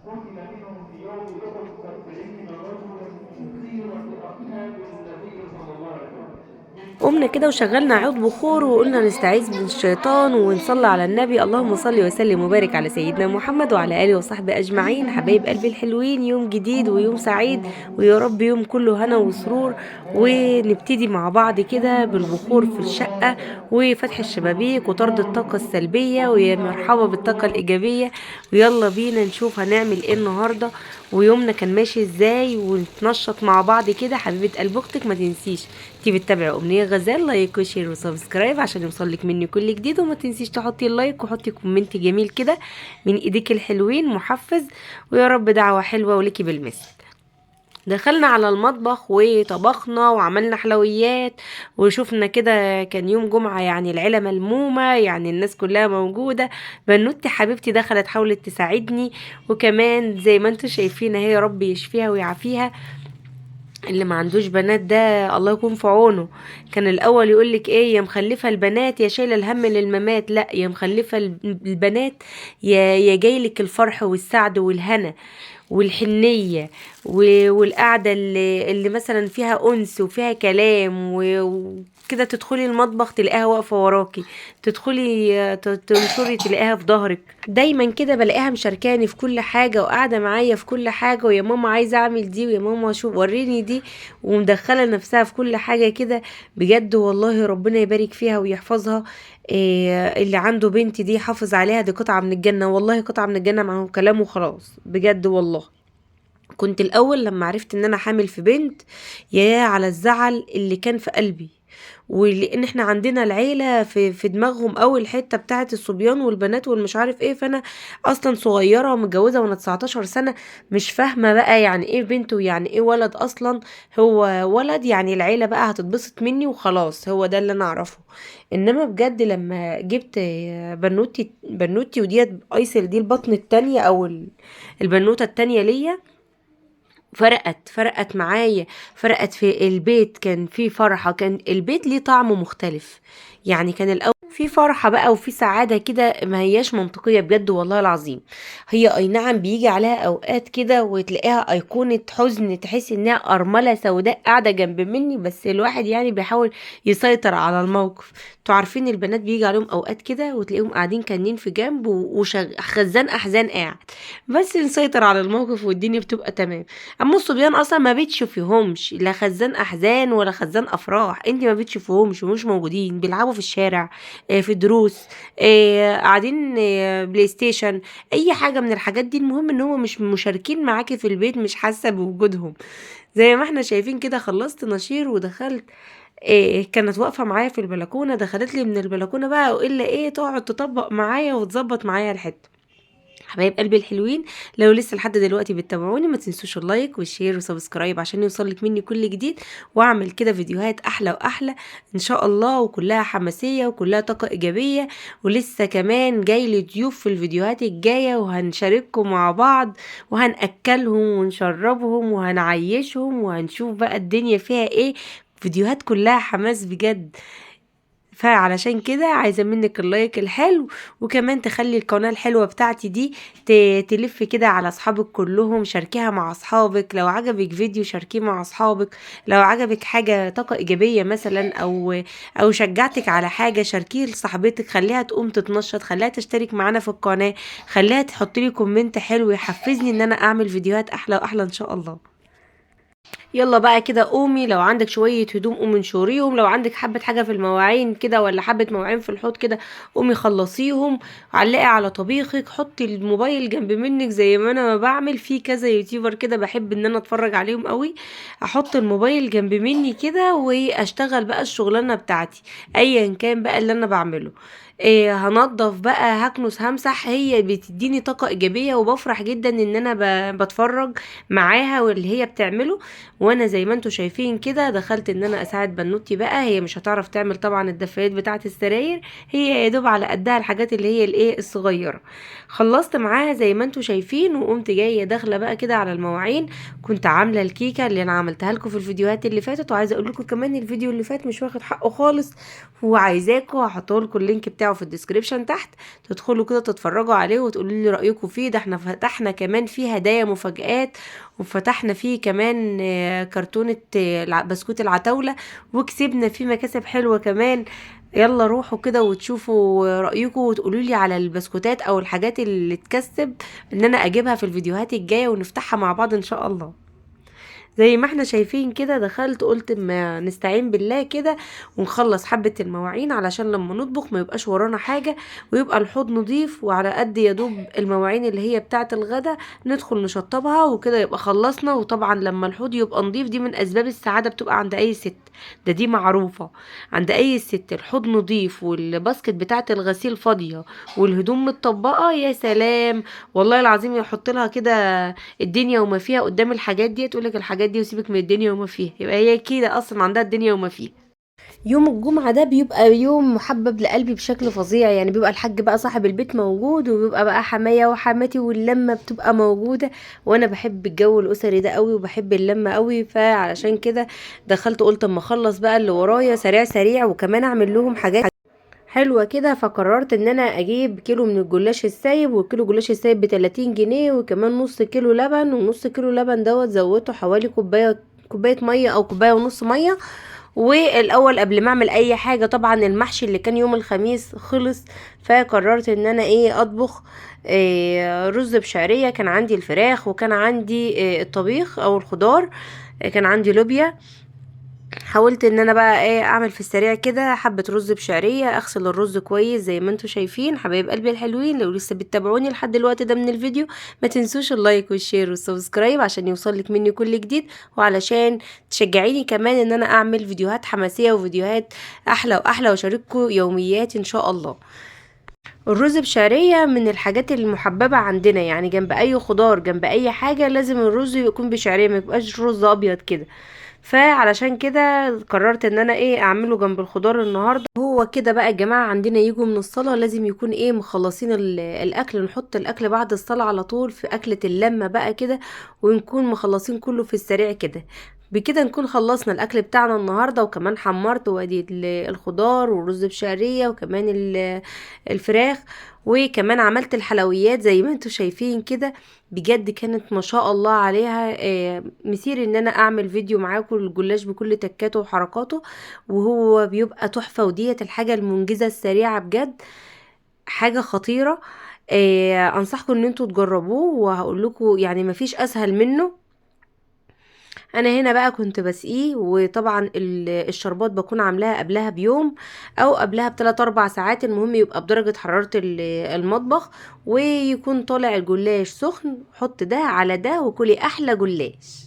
قتل منهم في يوم أحد 70 رجلا من خيرة أصحاب النبي صلى الله عليه وسلم. قمنا كده وشغلنا عود بخور وقلنا نستعيذ من الشيطان ونصلي على النبي. اللهم صل وسلم وبارك على سيدنا محمد وعلى آله وصحبه أجمعين. حبايب قلبي الحلوين، يوم جديد ويوم سعيد، ويا رب يوم كله هنا وسرور. ونبتدي مع بعض كده بالبخور في الشقة وفتح الشبابيك وطرد الطاقة السلبية، ويا مرحبا بالطاقة الإيجابية. ويلا بينا نشوف هنعمل ايه النهاردة ويومنا كان ماشي ازاي، ونتنشط مع بعض كده. حبيبة قلب اختك ما تنسيش انتي بتتابعي امنية غزال، like و share و subscribe عشان يوصلك مني كل جديد، وما تنسيش تحطي ال like وحطي comment جميل كده من ايديك الحلوين محفز، ويا رب دعوة حلوة وليكي بالمثل. دخلنا على المطبخ وطبخنا وعملنا حلويات وشوفنا كده، كان يوم جمعة يعني العيلة ملمومة، يعني الناس كلها موجودة. بنوتي حبيبتي دخلت حاولت تساعدني، وكمان زي ما انتم شايفين اهي، يا رب يشفيها ويعافيها. اللي ما عندوش بنات ده الله يكون في عونه. كان الاول يقولك ايه، يا مخلفه البنات يا شايله الهم للممات. لا، يا مخلفه البنات يا جايلك الفرح والسعد والهنا والحنيه والقعده اللي مثلا فيها انس وفيها كلام وكده. تدخلي المطبخ تلاقيها واقفة وراكي، تدخلي تنشري تلاقيها في ظهرك. دايما كده بلاقيها مشاركاني في كل حاجة وقاعدة معايا في كل حاجة، ويا ماما عايزه اعمل دي، ويا ماما شوف وريني دي، ومدخله نفسها في كل حاجة كده. بجد والله ربنا يبارك فيها ويحفظها. اللي عنده بنت دي حافظ عليها، دي قطعه من الجنة، والله قطعه من الجنة. معاهم كلام وخلاص بجد والله. كنت الاول لما عرفت ان انا حامل في بنت، يا على الزعل اللي كان في قلبي، ولان احنا عندنا العيلة في دماغهم اول حتة بتاعه الصبيان والبنات والمش عارف ايه. فانا اصلا صغيرة ومتجوزه وانا 19 سنة، مش فاهمه بقى يعني ايه بنت ويعني ايه ولد اصلا. هو ولد يعني العيلة بقى هتتبسط مني وخلاص، هو ده اللي انا اعرفه. انما بجد لما جبت بنوتي وديت ايسل دي البطن التانية او البنوته التانية ليا، فرقت معايا، فرقت في البيت. كان في فرحة، كان البيت ليه طعم مختلف. يعني كان الأول في فرحة بقى وفي سعادة كده ما هياش منطقية بجد والله العظيم. هي أي نعم بيجي عليها أوقات كده وتلاقيها أيقونة حزن، تحس إنها أرملة سوداء قاعدة جنب مني، بس الواحد يعني بيحاول يسيطر على الموقف. انتوا عارفين البنات بيجي عليهم أوقات كده وتلاقيهم قاعدين كانين في جنب وخزان أحزان قاعد، بس نسيطر على الموقف والدنيا بتبقى تمام. اما الصبيان اصلا ما بتشوفيهمش، لا خزان احزان ولا خزان افراح، انت ما بتشوفيهمش، مش موجودين، بيلعبوا في الشارع، في دروس، قاعدين، بلاي ستيشن، اي حاجة من الحاجات دي. المهم ان هم مش مشاركين معاكي في البيت، مش حاسه بوجودهم. زي ما احنا شايفين كده خلصت نشير ودخلت، كانت واقفة معايا في البلكونه، دخلت لي من البلكونه بقى والا ايه، تقعد تطبق معايا وتظبط معايا الحتة. حبايب قلبي الحلوين، لو لسه لحد دلوقتي بتتابعوني ما تنسوش ال like وال share و subscribe عشان يوصلك مني كل جديد، واعمل كده فيديوهات احلى واحلى ان شاء الله، وكلها حماسية وكلها طاقة ايجابية. ولسه كمان جاي لي ضيوف في الفيديوهات الجاية، وهنشارككم مع بعض وهنأكلهم ونشربهم وهنعيشهم، وهنشوف بقى الدنيا فيها ايه. فيديوهات كلها حماس بجد. فعلشان كده عايزه منك ال like الحلو، وكمان تخلي القناة الحلوة بتاعتي دي تلف كده على اصحابك كلهم، شاركيها مع اصحابك. لو عجبك فيديو شاركيه مع اصحابك، لو عجبك حاجة طاقة ايجابية مثلا او شجعتك على حاجة شاركيه لصاحبتك، خليها تقوم تتنشط، خليها تشترك معانا في القناة، خليها تحط لي comment حلو يحفزني ان انا اعمل فيديوهات احلى واحلى ان شاء الله. يلا بقى كده قومي، لو عندك شوية هدوم قومي انشريهم، لو عندك حبة حاجة في المواعين كده ولا حبة مواعين في الحوض كده قومي خلصيهم، علقي على طبيخك، حطي الموبايل جنب منك زي ما انا ما بعمل في كذا يوتيوبر كده بحب ان انا اتفرج عليهم قوي، احط الموبايل جنب مني كده واشتغل بقى الشغلانة بتاعتي ايا كان بقى اللي انا بعمله. هنضف بقى، هكنس، همسح، هي بتديني طاقة ايجابية وبفرح جدا ان انا بتفرج معاها واللي هي بتعمله. وانا زي ما انتوا شايفين كده دخلت ان انا اساعد بنوتي بقى، هي مش هتعرف تعمل طبعا الدفايات بتاعه السراير، هي يا دوب على قدها الحاجات اللي هي الايه الصغيرة. خلصت معاها زي ما انتوا شايفين، وقمت جاية داخله بقى كده على المواعين. كنت عامله الكيكه اللي انا عملتها لكم في الفيديوهات اللي فاتت، وعايزه اقول لكم كمان الفيديو اللي فات مش واخد حقه خالص، وعايزاكم هحط لكم ال link بتاعه بتاعه في ال description تحت، تدخلوا كده تتفرجوا عليه وتقولوا لي رايكم فيه. ده احنا فتحنا كمان فيه هدايا مفاجآت، وفتحنا فيه كمان كرتونة بسكوت العتاولة، وكسبنا فيه مكاسب حلوة كمان. يلا روحوا كده وتشوفوا رأيكم وتقولوا لي على البسكوتات او الحاجات اللي تكسب ان انا اجيبها في الفيديوهات الجاية ونفتحها مع بعض ان شاء الله. زي ما احنا شايفين كده دخلت قلت ما نستعين بالله كده ونخلص حبة المواعين، علشان لما نطبخ ما يبقاش ورانا حاجة، ويبقى الحوض نضيف وعلى قد يدوب المواعين اللي هي بتاعة الغدا ندخل نشطبها وكده يبقى خلصنا. وطبعا لما الحوض يبقى نضيف دي من اسباب السعادة بتبقى عند اي ست، ده دي معروفة عند اي ست، الحوض نضيف وال basket بتاعة الغسيل فاضية والهدوم متطبقة، يا سلام والله العظيم يحط لها كده الدنيا وما فيها قدام الحاجات دي، تقولك الحاجات دي وسيبك من الدنيا وما فيها، يبقى هي كده اصلا عندها الدنيا وما فيها. يوم الجمعة ده بيبقى يوم محبب لقلبي بشكل فظيع، يعني بيبقى الحاج بقى صاحب البيت موجود، وبيبقى بقى حماية وحماتي واللمة بتبقى موجودة، وانا بحب الجو الاسري ده قوي وبحب اللمة قوي. فعلشان كده دخلت قلت اما اخلص بقى اللي ورايا سريع سريع، وكمان اعمل لهم حاجات حلوة كده. فقررت ان انا اجيب كيلو من الجلاش السايب، والكيلو جلاش السايب بتلاتين جنيه، وكمان نص كيلو لبن، ونص كيلو لبن دوت زودته حوالي كوباية مية او كوباية ونص مية. والاول قبل ما اعمل اي حاجة طبعا المحشي اللي كان يوم الخميس خلص، فقررت ان انا اطبخ رز بشعرية. كان عندي الفراخ وكان عندي الطبيخ او الخضار، كان عندي لوبيا. حاولت ان انا بقى اعمل في السريع كده حبة رز بشعرية، اغسل الرز كويس زي ما انتم شايفين. حبايب قلبي الحلوين لو لسه بتتابعوني لحد الوقت ده من الفيديو ما تنسوش ال like وال share وال subscribe عشان يوصلك مني كل جديد، وعلشان تشجعيني كمان ان انا اعمل فيديوهات حماسية وفيديوهات احلى واحلى واشارككم يومياتي ان شاء الله. الرز بشعرية من الحاجات المحببة عندنا، يعني جنب اي خضار جنب اي حاجة لازم الرز يكون بشعرية، ما يبقاش رز ابيض كده. فعلشان كده قررت ان انا اعمله جنب الخضار النهارده. هو كده بقى يا جماعة عندنا يجوا من الصلاة لازم يكون مخلصين الاكل، نحط الاكل بعد الصلاة على طول في اكله اللمة بقى كده، ونكون مخلصين كله في السريع كده. بكده نكون خلصنا الاكل بتاعنا النهارده، وكمان حمرت وادي الخضار والرز بشعريه وكمان الفراخ، وكمان عملت الحلويات زي ما انتم شايفين كده. بجد كانت ما شاء الله عليها، مثير ان انا اعمل فيديو معاكم الجلاش بكل تكاته وحركاته، وهو بيبقى تحفة. وديت الحاجة المنجزة السريعة بجد حاجة خطيرة، انصحكم ان انتوا تجربوه، وهقول لكم مفيش اسهل منه. انا هنا بقى كنت بسقيه، وطبعا الشربات بكون عاملاها قبلها بيوم او قبلها بتلات اربع ساعات، المهم يبقى بدرجة حرارة المطبخ، ويكون طالع الجلاش سخن. حط ده على ده وكلي احلى جلاش.